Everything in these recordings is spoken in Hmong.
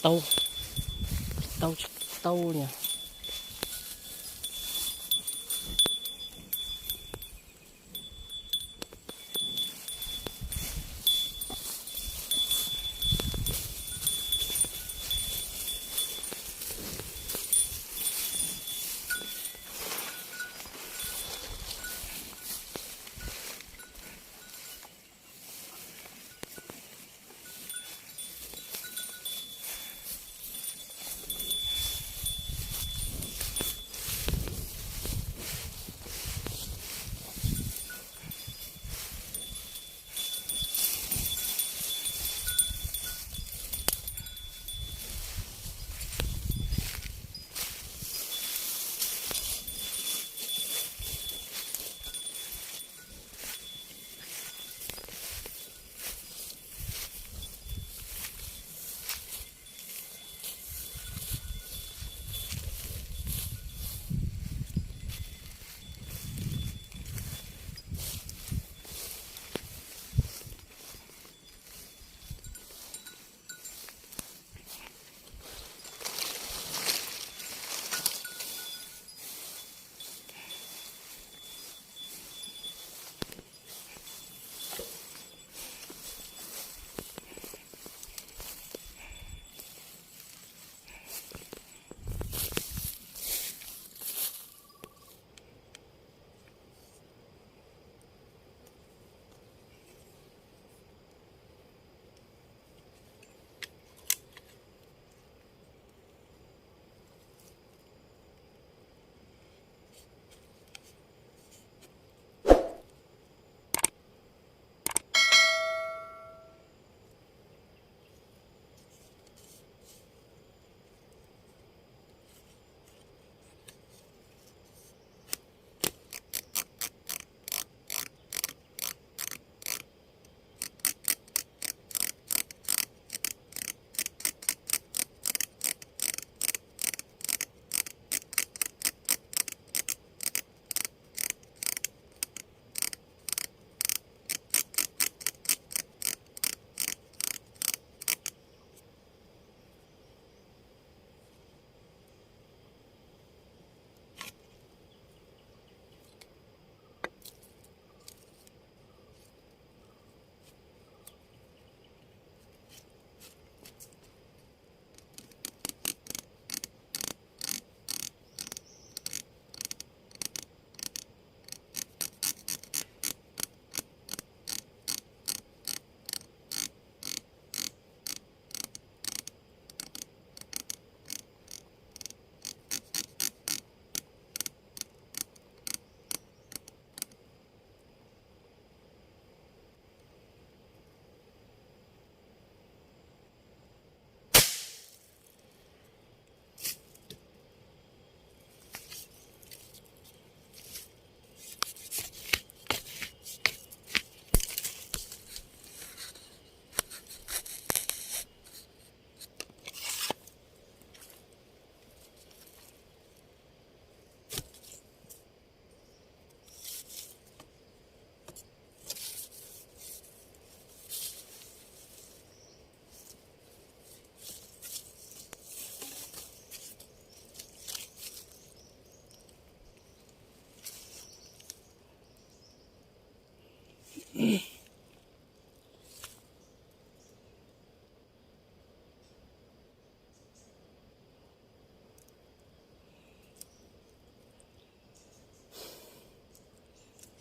taub, taub tsis taub li.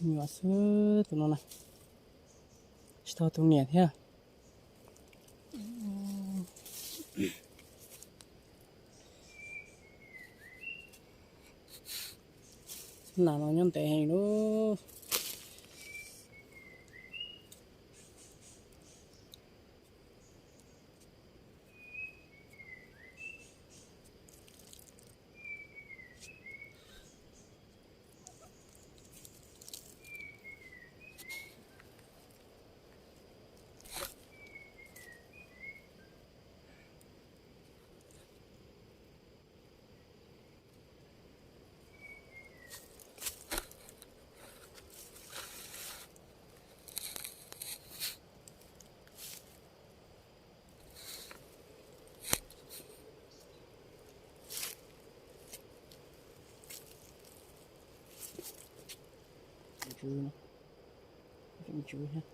Nyuam xwb tus no na, tsis tau tus niam thiab. Nas no nyob ntev heev lub. Ntsuv, ntsuv thiab.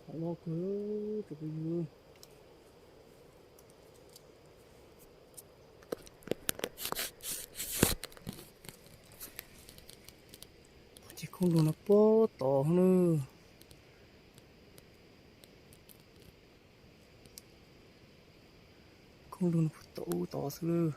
Qhov loj kawg, tsoom phooj ywg. Ces khoob lug no puag tod na. Khoob lug no puag tod ub tod xwb lawm.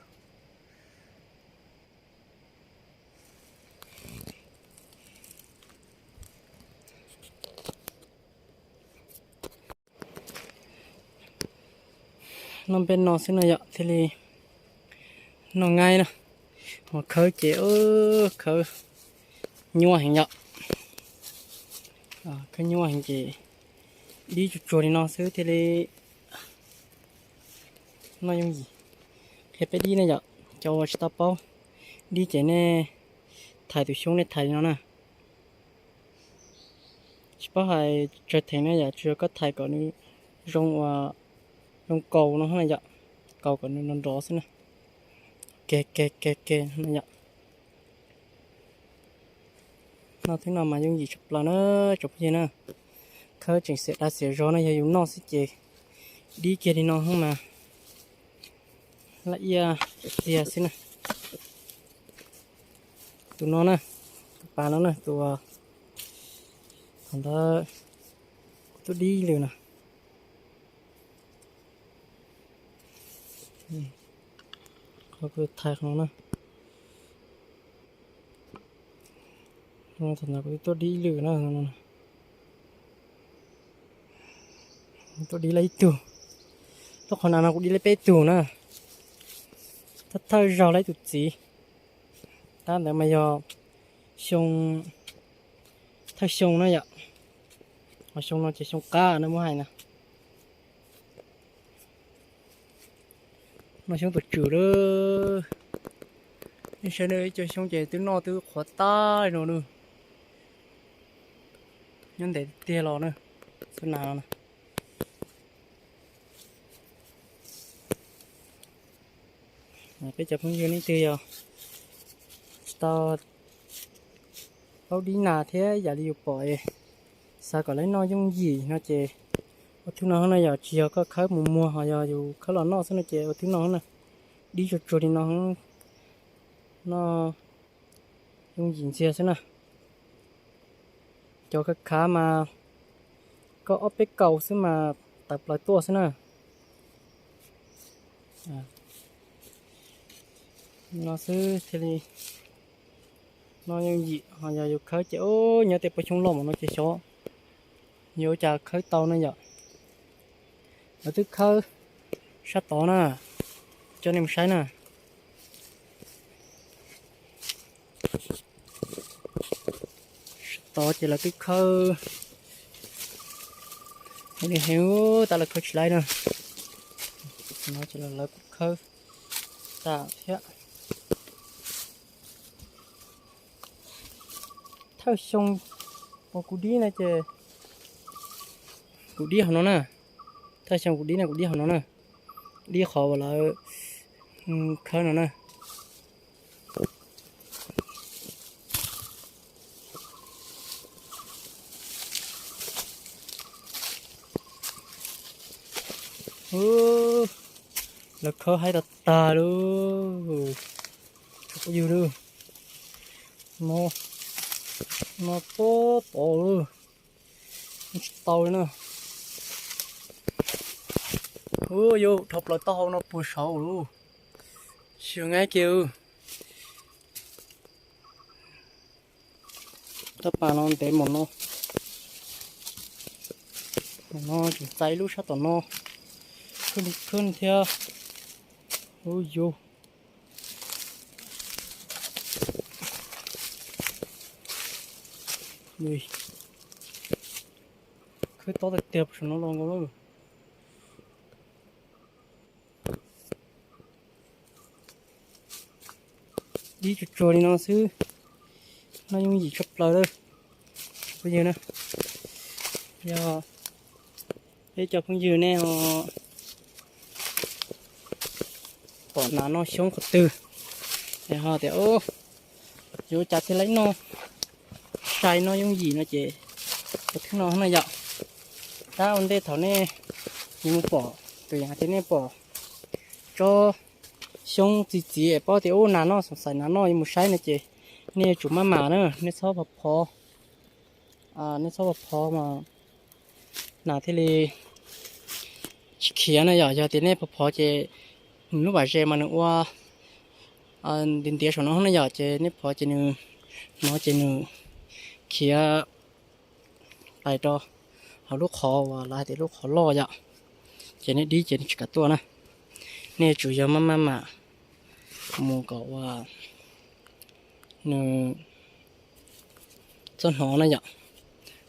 Noj npej no xwb no yom, thiaj li noj nqaij na. Ho khawb ces khawb nyuaj heev yom. Khawb nyuaj heev ces dib tsuag tsuag li no xwb thiaj li noj yooj yim. Qhia peb dib na yom, cov uas tsis tau paub dib ces nej thais tus xyoob nej thais li no na. Tsis paub hais tsawg theem na yom, tsuas yog koj thais kom nws zoo ua, zoo kaus no na yom, kaus kom nws nrov nrov xwb na. Ke ke ke ke no yom. Noj thwb no mas yooj yim tshaj plaws na tsoom phooj ywg na. Khawb tseem xiam dag xiam zog no yog yus noj xwb ces dib kiag li no mas laj iaj tiag xwb na. Tus no na, tus pas no na, tus thaum ntawd kuv tuaj dib lwm no. Qhov kuv thais qhov no na. Thaum ntawd kuv tuaj dib lwm na. Tuaj dib lawm ib tug. Lub qhov nav no kuv dib lawm peb tug na. Thawj thawj zaug lawm ib tug txiv. Tab ntawd mas yog xyoo, thawj xyoo na yom. Ho xyoo no ces xyoo qab na muab hais na. Noj xyoob tuaj tswm lawm. Nej saib na, ib co xyoob ces twb noj twb qhuav tag li no na. Nyob ntev tiag los na, xub nas no na. Peb cov phooj ywg leej twg yog tsis tau paub dib nas thiab yam li yus pom, xav kom lawv noj yooj yim no ces ua thwb no na yom, tsis yog koj khawb mus muag ho yog yus khawb los noj xwb no ces ua thwb no na. Dib tsuag tsuag li no noj yooj yim ntxiag xwb na. Cov khav khav mas koj ob peb kaus xwb mas tawm plaws tuaj xwb na. No xwb thiaj li noj yooj yim, ho yog yus khawb ces nyob tej pab xyoob loj mas no ces xyov yuav ua cas khawb tau na yom. Lawv twb khawb sab tod na, coj nej mus saib na. Sab tod ces lawv twb khawb heev li heev, tab lawv khawb tsis laib na. No ces lawv kuj khawb tas thiab. Thawj xyoo uas kuv dib no ces kuv dib hauv no na. Thawj xyoo kuv dib no kuv dib hauv no na. Dib qhov uas lawv khawb no na. Lawv khawb haib tag tag lauj. Tsoom phooj ywg lauj, no, no puag tod lauj, tsis tau li na. Ua yus dhau plaws taub hau no puag saud lauj. Tsis nqaib kiag. Tab pas no ntev mus no. Mus no tseem txais ib lub sab tom no. Khwb li khwb thiab. Ub yus. Khwb tob tiag tiag, saum no los nkaus lawm. Dib tsuag tsuag li no xwb, noj yooj yim tshaj plaws lawm. Phooj ywg na, yog peb cov phooj ywg nej ho pom nas noj xyoob qhov twg, Ho tias, yuav ua cas thiaj li noj sai noj yooj yim no ces ua thwb no na yom. Tab ua ntej thaum nej yuav mus pom, tus yam tias nej pom tsob xyoob txi txiv es paub tias ub nas noj, xoom xaim nas noj yuav mus saib no ces nej yuav tsum maj mam na, nej txhob phov phov, nej txhob phov phov mas nas thiaj li tsis khiav na yom. Yog tias nej phov phov ces nws lub vam ze mas nws ua ntiav ntiav saum no na yom, ces nej phov ces nws hnov ces nws khiav pais rau hauv lub qhov uas lawv hais tias lub qhov loj yom, ces nej dib ces nws tsis kam tuaj na. Nej yuav tsum yog maj maj mam mus kom uas nws txhob hnov na yom.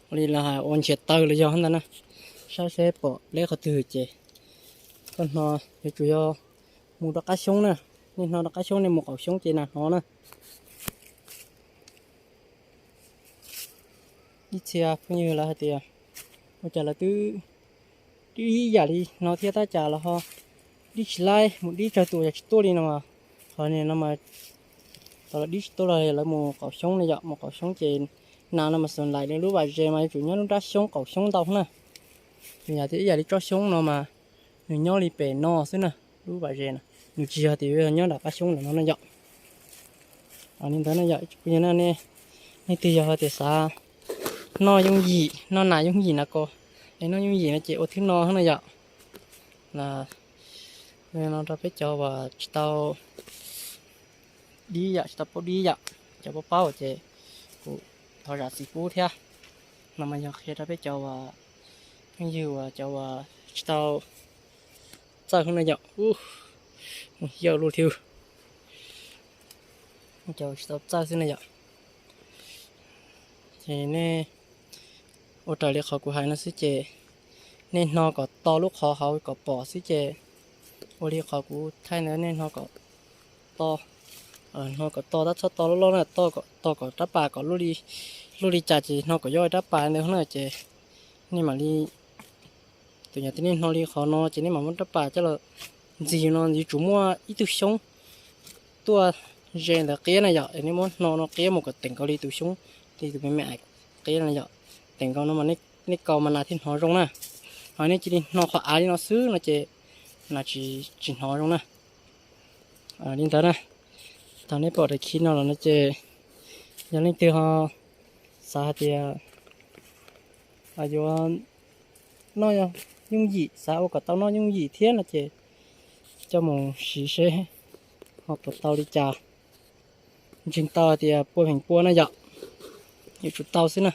Ua li lawv hais ua nchiav taw los yog ntawd na, saib seb pom pleb qhov twg ces koj hnov, yuav tsum yog mus rov qab xyoob na. Nej hnov rov qab xyoob, nej mus qaum xyoob ces nas hnov na. Ib txhia phooj ywg lawv hais tias ua cas lawv twb dib ib yam li no thiab tab cas los ho dib tsis laib, mus dib tsawg tus yog tsis tuaj li no. Qhov no mas tau lawv dib tsis tuaj los lawv mus qaum xyoob ne yom, mus qaum xyoob ces nas no mas xoom xaim nws lub vam ze mas yuav tsum nyob lub nrab xyoob qaum xyoob ntau na. Nws yog tias ib yam li tsob xyoob no mas nws nyob li pem no xwb na, lub vam ze na, nws tsis yog tias yuav nyob nram qab xyoob ntawm no na yom. Li ntawd na yom, nej leej twg yog tias xav noj yooj yim, noj nas yooj yim na ko, es noj yooj yim no ces ua thwb no na yom. No rau peb cov uas tsis tau dib yom, tsis tau paub dib yom, cov paub paub ces kuv thov zam txim pub thiab. No mas yog qhia rau peb cov uas phooj ywg uas cov uas tsis tau txawj na yom. Mus yawg luj thiab, cov tsis tau txawj xwb na yom. Ces nej ua raws li qhov kuv hais no xwb ces nej hno kom to lub qhov hauv kom pom xwb ces ua li qhov kuv thaij ntawd nej hno kom to, hno kom to tab txhob to loj loj na, to kom rab pas kom luaj li cas ces hno kom yog rab pas ntawd na ces nej mam li, tus yam tias nej hno li qhov no ces nej mam muab rab pas coj los ntxiv no yuav tsum muaj ib tug xyoob tuaj ze ntawd qiab na yom, es nej muab hno no qiab mus kom teem nkaus li tus xyoob, li tus me me ais qiab na yom, teem nkaus no mas nej kaus mas nas thiaj hnov zoo na. Ho nej cia li hno qhov av li no xwb no ces nas tsis hnov zoo na. Li ntawd na, thaum nej pom daim khi no los no ces yog leej twg ho xav hais tias yuav noj yooj yim, xav ua kom tau noj yooj yim thiab no ces coj mus siv seb ho puas tau li cas. Ntseeg tau tias pua feem pua na yom, yuav tsum tau xwb na.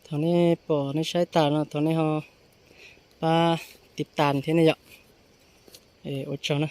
Thaum nej pom nej saib tas no thov nej ho pab tiv tas thiab na yom. Ua tsaug na.